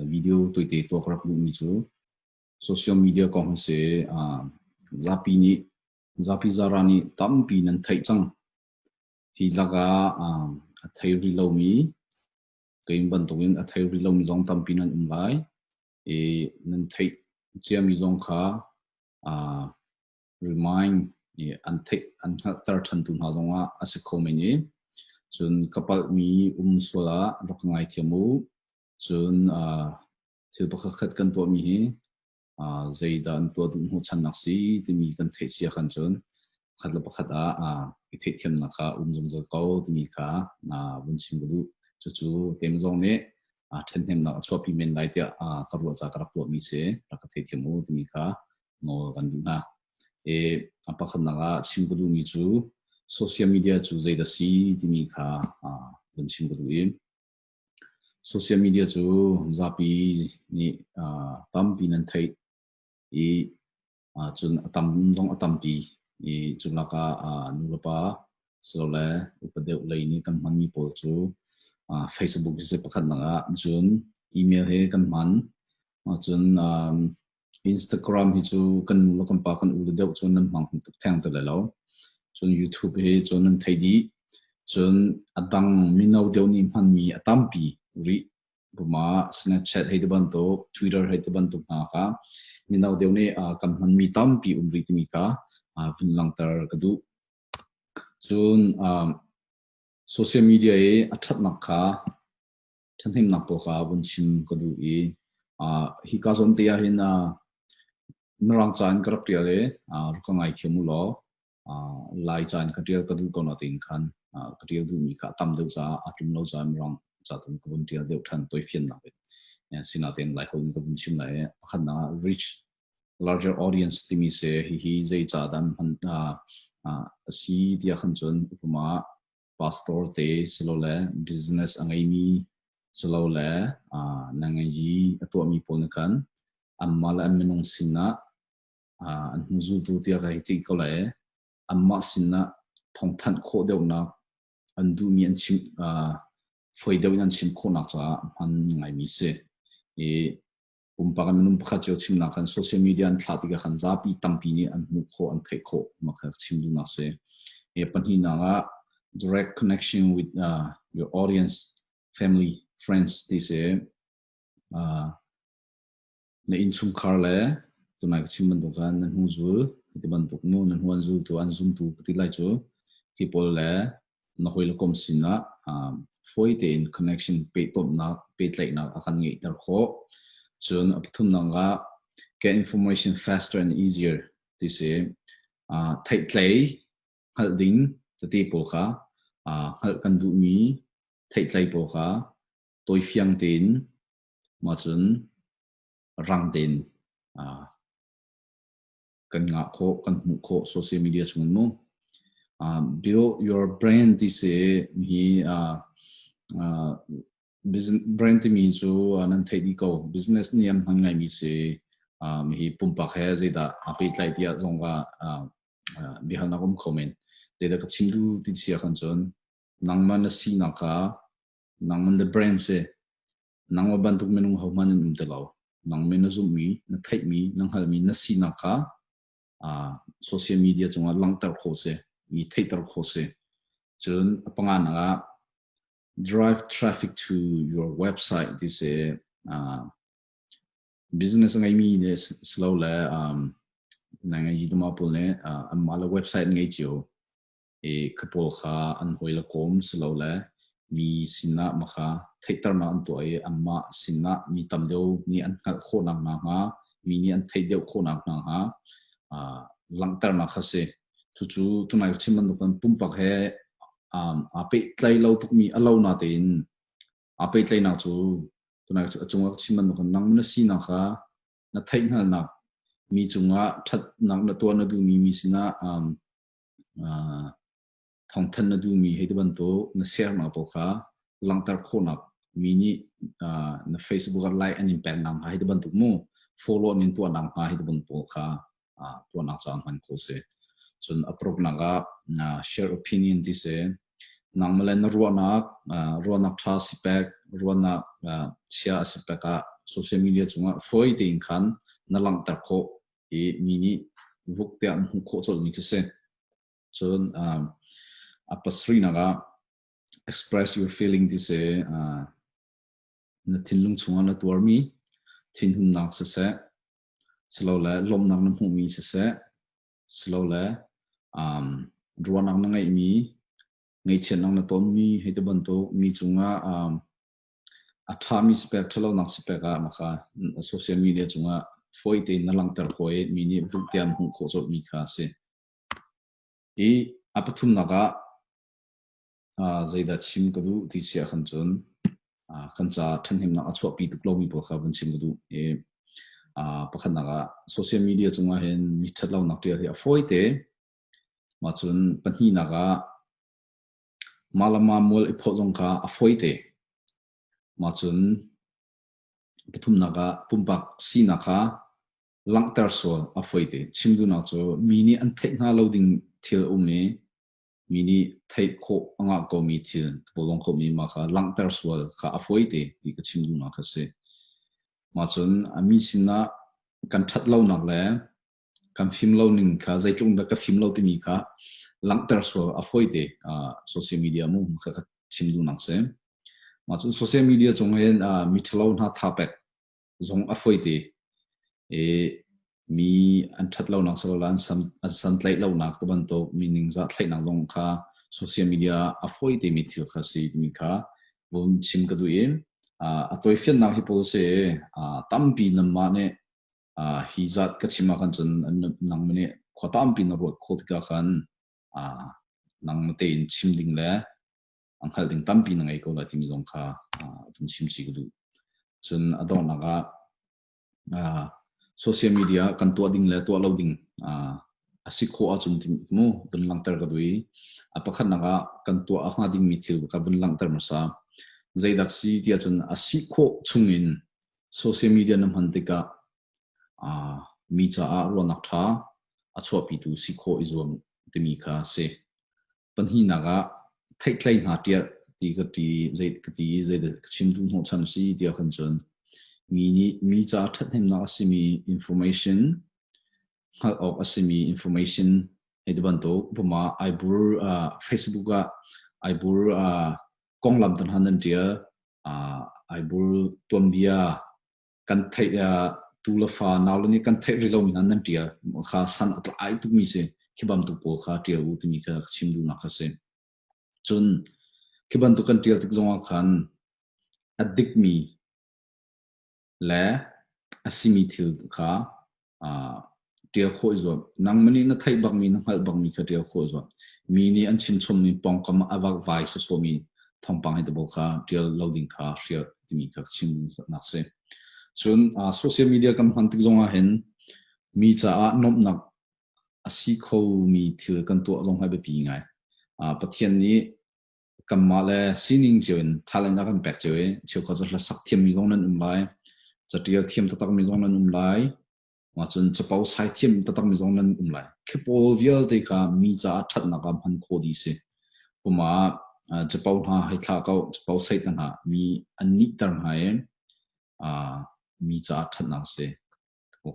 Video tuite tuah ka rak duhmi cu social media kong hi si. Zapi nih zapi zara nih tampi nan theih cang. Hi lakah a thei rih lomi keim bantukin a thei rih lomi zong tampi nan um lai. I nan theih ciami zong kha remind i an theih an hngalhter ṭhantu hna zongah a si kho men i cun ka palhmi um sual ah rak ka ngaithiam u. Cun thil pakhat khat kan tuahmi hi zeidah an tuah duh hnawhchannak si timi kan theih sia khan cun pakhat le pakhat ah i theihthiamnak kha um zungzal ko timi kha vun chim ka duh. Cucu keimah zong nih ṭhenhnemnak a chuahpi men lai tiah ka ruah ca ka rak tuahmi si rak ka theithiam u timi kha nawl kan duh hna. I a pakhatnak ah chim ka duhmi cu social media cu zeidah si timi kha vun chim ka duh i social media cu zapi nih tampi nan theih i cun a tam zong a tampi i cu lakah nulepa silole upa deuh lei nih kan hmanmi pawl cu Facebook hi pakhatnak ah cun email he kan hman cun Instagram hi cu kan nu le kan pa kan u le deuh cun nan hmang tuk theng te lai lo. Cun YouTube hi cun nan thei dih. Cun a dang mino deuh nih hmanmi a tampi rih. Buma Snapchat hei ti bantuk, Twitter hei ti bantuk hna kha mino deuh nih kan hmanmi tampi um rih timi kha vun langhter ka duh. Cun social media i a ṭhatnak kha ṭhahnemnak pawl kha vun chim ka duh i hika zawn te ah hin Mirang ca in ka rak ṭial i rak ka ngaithiam u law Lai ca in ka ṭial ka duh ko natein khan ka ṭial duhmi kha a tam deuh caah a tlum lo caah Mirang ca tu ka vun ṭial deuh ṭhan toifiannak in. Sinatein Laiholh in ka vun chim lai i pakhatnak ah reach larger audience timi si hihi zei ca dah hman a si tiah khan cun upama pastor te silole business a ngeimi silole na ngei a tuahmi pawl nih khan anmah le an minung sinah an hnuzultu tiah ka hei cih ko lai i anmah sinah thawngthanh khawh deuhnak an duhmi an chim fawi deuh in an chim khawhnak caah hman ngaimi si. I pumpak in minung pakhat cio chimnak kan social media an thlah tikah khan zapi tampi nih an hmuh khawh an theih khawh mah kha chim duhnak si. I pahnihnak ah direct connection with your audience, family, friends ti si. Na innchungkhar le tunai ka chim bantuk khan na hnuzul ti bantuk mu na hnu an zultu an zumtu ka ti lai cu hi pawl le na hawi le kom sinah fawi tein connection pehtomnak pehtlaihnak a kan ngeihter khawh. Cun a pathumnak ah get information faster and easier ti si. Theihtlei hngalh ding tete pawl kha hngalh kan duhmi theihtlei pawl kha tawifiang tein mah cun rang tein kan ngah khawh, kan hmuh khawh social media chungin mu. Build your brand ti si hi business brand timi cu nan theih dih ko. Business nih an hman ngaimi si. Hi pumpak he zeidah aa pehtlai tiah zong ah biahalnak um kho men. Zeidah ka chim duh ti si ahkhan cun nangmah na sinak kha nangmah na brand si. Nangmah bantuk minung hohmanh an um ti lo. Nangmah na zumhmi, na theihmi, na hngalhmi na sinak kha social media cungah langhter khawh si, mi theihter khawh si. Cun a panganak ah drive traffic to your website ti si. Business a ngeimi nih silo le na ngei duma pawl nih anmah le website ngei cio i kha pawl kha an hawi le kawm silole mi sinah ma kha theihternak an tuah i anmah sinah mi tam deuh nih an hngalh khawhnak hna hnga mi nih an theih deuh khawhnak hna hnga langhternak kha si. Cucu tunai ka chim bantukin pumpak he aa pehtlai lo tukmi a lo natein aa pehtlaihnak cu tunai a cungah ka chim bantukin nang na sinak kha na theihhngalhnak mi cungah ṭhatnak na tuah na duhmi mi sinah thawngthanh na duhmi hei ti bantuk na share-nak pawl kha langhter khawhnak mi nih na Facebook ah like an in peknak hnga hei ti bantuk mu follow an in tuahnak hnga hei ti bantuk pawl kha tuahnak caah hman khawh si. Cun a paruknak ah share opinion ti si. Nangmah le na ruahnak ruahnak ṭha si pek, ruahnak chia a si pek ah social media cungah fawi tein khan na langhter khawh i mi nih vuk tiah an hmuh khawh colhmi khi si. Cun a pasarihnak ah express your feeling ti si na thinlung chungah na tuarmi thinhunnak siseh, silole lawmhnak na hmuhmi siseh, silole ruahnak na ngeihmi, ngaihchiatnak na tonmi hei ti bantuk mi cungah a ṭhami sipek, ṭhalonak sipek ah maka social media cungah fawi tein na langhter khawh i mi nih vuh tiah an hmuh khawh colhmi kha a si. I a pathumnak ah zeidah chim ka duh ti si ahkhan cun kan ca ṭhahnemnak a chuahpi tuk lomi pawl kha vun chim ka duh. I pakhatnak ah social media cungah hin mi ṭhatlonak ṭial hi a fawi te. Mah cun pahnihnak ah mah le mah mual i phawh zong kha a fawi te. Mah cun pathumnak ah pumpak sinak kha langhter sual a fawi te. Chim duhnak cu mi nih an theih hnga lo ding thil a um i mi nih theih khawh a ngah komi thil tawlong khomi mah kha langhter sual kha a fawi te ti ka chim duhnak kha si. Mah cun a mi sinah kan ṭhat lonak le kan fim lo ning kha zeitluk dah ka fim lo timi kha langhter sual a fawi te social media mu kha ka chim duhnak si. Mah cun social media cung hin mi ṭhalo hna tha pek zong a fawi te. I mi an ṭhat lonak silole an san an santlaih lonak ti bantuk mi ningzah thlaihnak zong kha social media a fawi temi thil kha si timi kha vun chim ka duh i a tawifiannak hi pawl si tampi nanmah nih hi zat ka chim ah khan cun nang nih khua tampi na ruat khawh tikah khan nang tein chim ding le a hngalh ding tampi na ngei ko lai timi zong kha vun chim chih ka duh. Cun a donghnak ah social media kan tuah ding le tuah lo ding a si khawh ahcun mu vun langhter ka duh i a pakhatnak ah kan tuah a hnga dingmi thil kha vun langhter hmasa. Zeidak si ti ahcun a si khawh chungin social media na hman tikah mi caah ruahnak ṭha a chuahpitu si khawh i zuam timi kha a si. Pahnihnak ah theihtlei hna ṭial ti ka ti zei ka ti i zeidah ka chim duh hnawhchan a si tiah khan cun mi nih mi ca ṭhathnemnak a simi information hngalh awk a simi information hei ti bantuk puma aibur uh, Facebook ah aibur uh, konglam tan han nan ṭial uh, aibur tuanbia kan theih tu le fa nau le nih kan theih rih lomi hna nan ṭial kha san a tlai tukmi si khi bantuk pawl kha ṭial u timi kha ka chim duhnak kha si. Cun khi bantuk kan ṭial tik zongah khan a dikmi le a simi thil kha ṭial khawh i zuam. Nangmah nih na theih bakmi, na hngalh bakmi kha ṭial khawh i zuam. Mi nih an chim chommi pawngkam a vakvai sawsawmi thawngpang hi tabo kha ṭial lo ding kha hrial timi kha chim nak si. Cun social media kan hman tik zongah hin mi caah nuamhnak a si khomi thil kan tuah zong hi biapi ngai. Pathian nih kanmah le sining cio in talent a kan pek cio i cheukhat cu hlasak thiammi zong nan um lai, catial thiam taktakmi zong nan um lai, cun capo sai thiam taktakmi zong nan um lai. Khi pawl vialte kha mi caah ṭhatnak ah hman khawh dih si. Puma capo hna hei thlah ko, capo sei te hna mi an nihter hna i mi caah ṭhatnak si.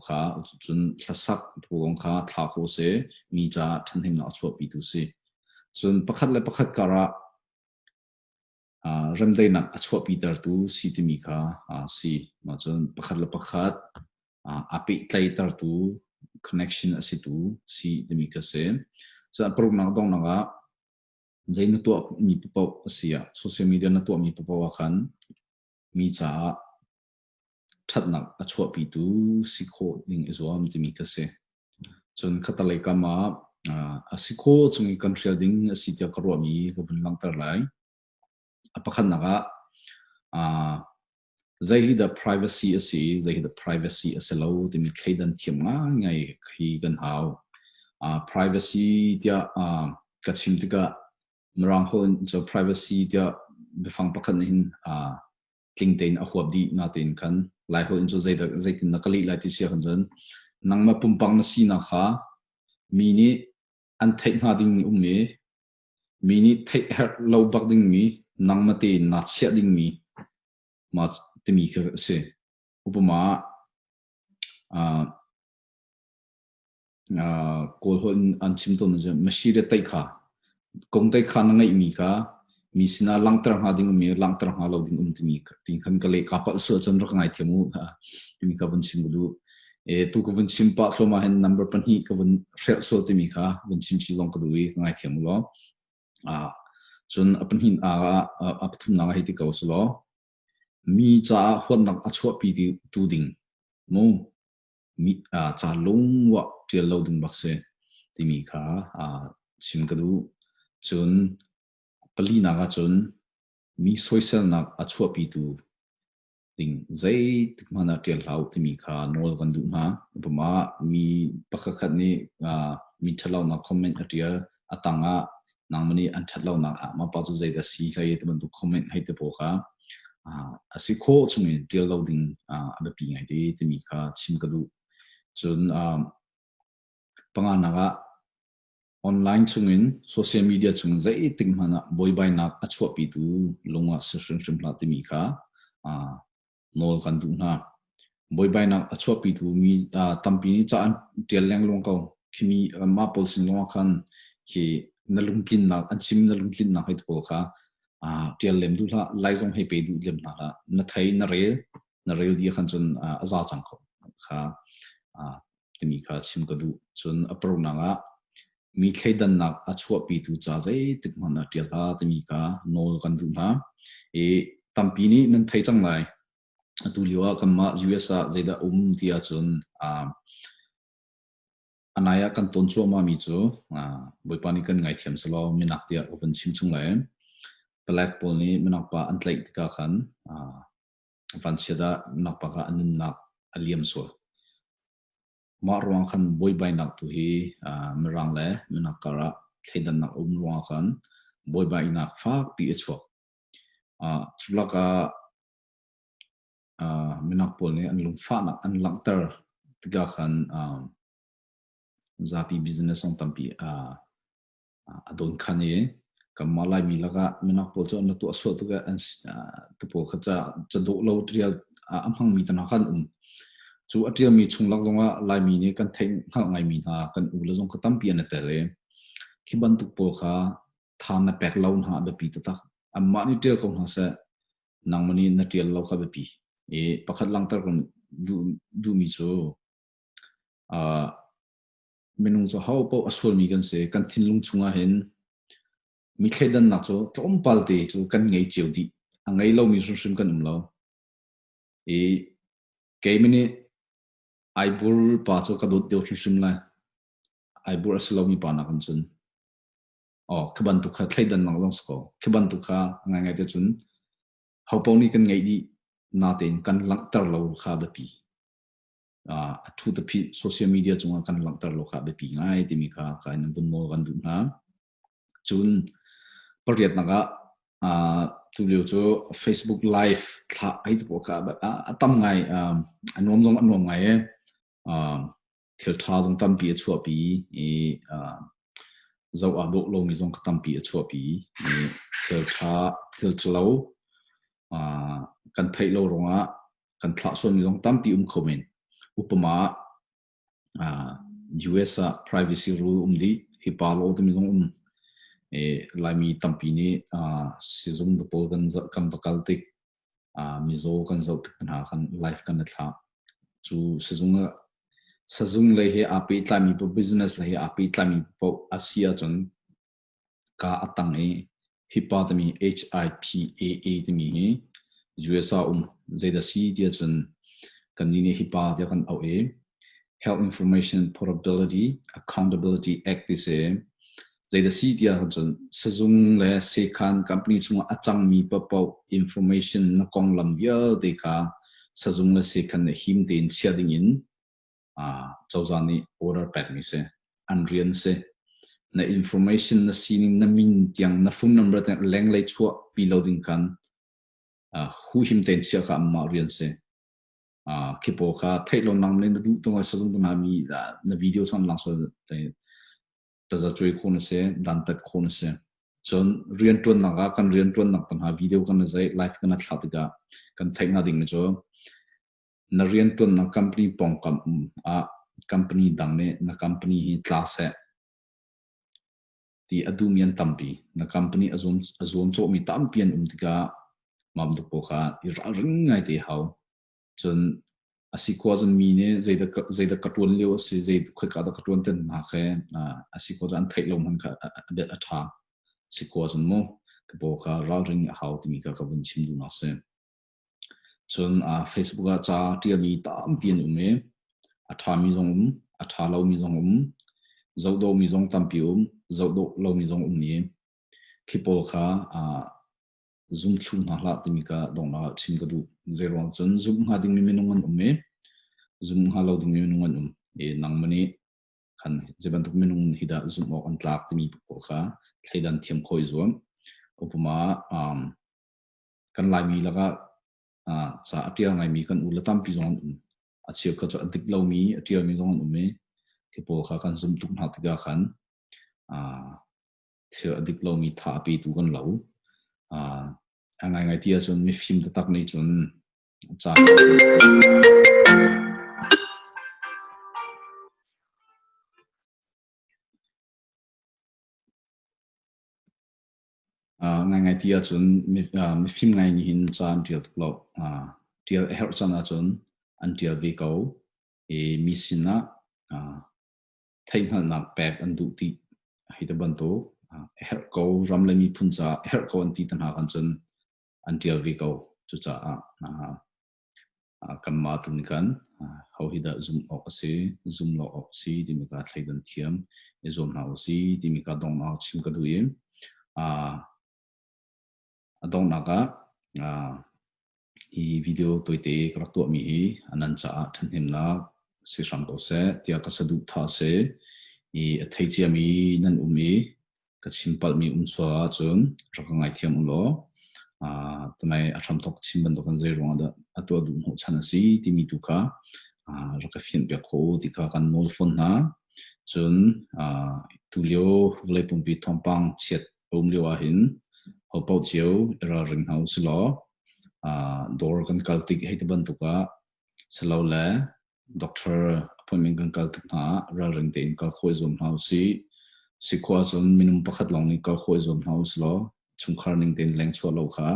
Kha cun hlasak kong kha thla khawh si, mi caah ṭhahnemnak a chuahpitu si. Cun pakhat le pakhat karah remdaihnak a chuahpitertu si timi kha si. Mah cun pakhat le pakhat a pehtlaihtertu connection a situ si timi kha si. Cun a paruknak donghnak ah zei na tuahmi paoh a si ah social media na tuahmi paoh ah khan mi caah ṭhatnak a chuahpitu si khawh ding i zuam timi kha si. Cun khattelei kam ah a si khawh chung i kan hrial ding a si tiah ka ruahmi ka vun langhter lai. A pakhatnak ah zei hi dah privacy a si, zei hi dah privacy a si lo timi thleidan thiam ngaingai hi kan hau. Privacy tiah ka chim tikah Mirang holh in cu privacy tiah biafang pakhat nih hin tling tein a huap dih natein khan Laiholh in cu zeidah zeitin na ka leh lai ti si ahcun cun nangmah pumpak na sinak kha mi nih an theih hnga ding um i mi nih theih herh lo bak dingmi nangmah tein naa chiah dingmi mah timi kha a si. Upama ah Kawl holh in an chim tawn cu masi le taih kha kong taih kha na ngeihmi kha mi sinah langhter hnga ding um i langhter hnga lo ding um timi ti khan ka leh ka palh sual cun rak ngaithiam u timi kha vun chim ka duh. E tu ka vun chim pah thluahmah hin number pahnih ka vun hrelh sual timi kha vun chim chih zong ka duh i ka ngaithiam u law. Cun a pahnih ah a pathumnak ah hei ti ko selaw mi caah huatnak a chuahpi tu ding mu mi ca lungwah ṭial lo ding bak si timi kha chim ka duh. Cun palinak ahcun mi soiselnak a chuahpitu ding zeitik hmanh ah ṭial hlah u timi kha nawl kan duh hna. Upama mi pakhatkhat nih mi ṭhatlonak comment a ṭial a tangah nangmah nih an ṭhatlonak ah mah pa cu zeidah si hlei ti bantuk comment hei ti pawl kha a si khawh chungin ṭial lo ding a biapi ngai te timi kha chim ka duh. Cun panganak ah online chungin social media chung zeitik hmanh ah buaibainak a chuahpitu lung ah si hrimhrim hlah timi kha nawl kan duh hna. Buaibainak a chuahpitu mi tampi nih ca an ṭial lengluang ko. Khimi mah pawl sin zongah khan khi na lungtlinnak an chim na lungtlinnak hei ti pawl kha ṭial lem duh hlah, lai zong hei pe duh lem hna hlah. Na thei na rel, na rel dih khan cun a za cang ko kha timi kha chim ka duh. Cun a paruknak ah mi thleidannak a chuahpitu ca zeitik hmanh ah ṭial hlah timi kha nawl kan duh hna. I tampi nih nan thei cang lai. Atu lio ah kanmah US ah zeidah um ti ahcun a nai ah kan tawn cuahmah mi cu Bawipa nih kan ngaithiam selaw minak tiah ka vun chim chung lai. Palek pawl nih minak pa an tlaih tikah khan vanchiat ah minak pa kha a nunnak a liam sual. Mah ruang khan buaibainak tu hi Mirang le minak karah thleidannak a um ruangah khan buaibainak fakpi a chuak. Cu lakah minak pawl nih an lungfahnak an langhter tikah khan zapi business zong tampi a dawnkhan i kanmah Laimi lakah minak pawl cu an tuah sual tuk i an tu pawl kha ca ca dawh lo ṭial a hmangmi te hna kha an um. Cu a ṭialmi chung lak zongah Laimi nih kan theih hngalh ngaimi hna kan u le zong kha tampi an i tel i khi bantuk pawl kha tha na pek lo hna a biapi taktak. Anmah nih ṭial ko hna seh nangmah nih na ṭial lo kha biapi. I pakhat langhter kan duh, duhmi cu uh, minung cu ho paoh a sualmi kan si. Kan thinlung chungah hin mi thleidannak cu tlawmpal te cu kan ngei cio dih. A ngei lomi hrimhrim kan um lo. I keimah nih aibur pa cu ka dawt deuh hrimhrim lai. Aibur a si lomi pa nakin cun. Oh, khi bantuk kha thleidannak zong si ko. Khi bantuk kha ngaingai te cun ho paoh nih kan ngeih dih natein kan langhter lo kha biapi. A thu ta phih social media cungah kan langhter lo kha biapi ngai timi kha ka in vun nawl kan duh hna. Cun pariatnak ah tu lio cu Facebook live thla ai tu kha a tam ngai a nuam zong a nuam ngai e thil ṭha zong tampi a chuahpi i zoh aa dawh lomi zong kha tampi a chuahpi i thil ṭha thil ṭhalo kan theih lo ruangah kan thlah sualmi zong tampi um kho men. Upama US ah privacy rule um dih, HIPAA law timi zong um. I Laimi tampi nih sizung pawl kan kan va kal tik mizaw kan zoh tik hna khan live kan i thlah. Cu sizung ah sazung lei he aa pehtlaimi paoh business lei he aa pehtlaimi paoh a si ahcun ka a tang i HIPAA timi HIPAA timi hi US ah um zeidah si ti ahcun kannih nih HIPAA tiah kan auh i Health Information Portability Accountability Act ti si. Zeidah si ti ahcun sazung le sekhan company chungah a cangmi paohpaoh information na konglam vialte kha sazung le sekhan nih him tein chia dingin cozah nih order pekmi si. An rian si. Na information na sining na min tiang na phone number tiang lenglei chuah pi lo ding khan huhim tein chiah kha anmah rian si. Khi pawl kha theih lo nang le na duh tung sazung na mi na video san lang so tazacuai khawh na si, dantat khawh na si. Cun rianṭuannak ah kan rianṭuannak tam hna video kan zei live kan thlah tikah kan theih hnga ding mi cu. Na rianṭuannak company pawngkam ah company dang nih na company hi tla seh ti a duhmi an tampi. Na company a zuam a zuamcawhmi tampi an um tikah mah bantuk pawl kha i ralring ngai te hau. Cun a si khua cun mi nih zeidah ka zeidah ka ṭuan lio a si, zei khoika dah ka ṭuan ten hna khi a si khua cun an theih lo hmanh kha a a ṭha. Si khua cun mu ka paw kha ralring a hau timi kha ka vun chim duhnak a si. Cun Facebook ah ca ṭialmi tampi an um i a ṭhami zong um, a ṭha lomi zong um, zoh dawhmi zong tampi um, zoh dawh lomi zong um i khi pawl kha zum thlu hna hlah timi kha donghnak ah chim ka duh. Zeiruang cun zumh hnga dingmi minung an um i zumh hnga lo dingmi minung an um. I nangmah nih khan zei bantuk minung hi dah zumh awk an tlak timi pawl kha thleidan thiam khawh i zuam. Upama um, kan Laimi lakah uh, ca a ṭial ngaimi kan u le tampi zong an um. A cheukhat cu a dik lomi a ṭialmi zong an um i khi pawl kha kan zumh tuk hna tikah khan uh, thil a dik lomi tha a petu kan lo. Uh, a ngaingai ti ahcun mifim taktak nih cun ca Uh, ngaingai ti ahcun mifim ngai nih hin ca an ṭial tuk lo. Uh, ṭial a herh caan ahcun an ṭial ve ko. I mi sinah uh, theihhngalhnak pek an duh ti hei ti bantuk a herh ko ram le miphun caah a herh ko an ti te hna kan cun an ṭial ve ko. Cucaah kanmah tu nih khan ho hi dah zumh awk a si, zum lo awk a si timi kha thleidan thiam i zuam hna u si timi kha donghnak chim ka duh i a donghnak ah Hi video tawite ka rak tuahmi hi nan caah ṭhahnemnak si hram ko seh tiah ka saduhthah a si. I a thei ciami nan um i ka chim palhmi um sual ahcun rak ka ngaithiam u law tunai a hramthawk chim bantukin zei ruangah dah a tuah duh hnawhchan a si timi tu kha rak ka fianhpiak kho u ti kha kan nawl fawn hna. Cun tulio vawlei pumpi thawngpang chiat a um lio ahhin hopaoh cio i ralring hna u silaw dawr kan kal tik hei ti bantuk ah silole doctor appointment kan kal tik hna ah ralring tein kal khawh i zuam hna usih. Sikhua cun minung pakhat lawng nih kal khawh i zuam hna usilaw chungkhar ning tein leng chuah lo kha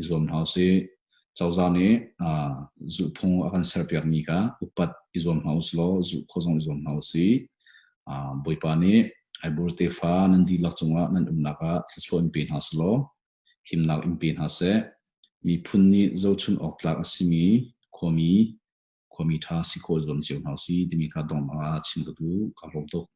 i zuam hna usih. Cozah nih zulhphung a kan serpiakmi kha upat i zuam hna usilaw zulh khawh zong i zuam hna usih. Bawipa nih Aibur tefa nan dihlak cungah nan umnak ah thluachuah in pe hna selaw himnak in pe hna seh. Miphun nih zohchun awk tlak a simi khuami khuami ṭha si khawh zuam cio hna usih timi kha donghnak ah chim ka duh. Kaa lawm tuk.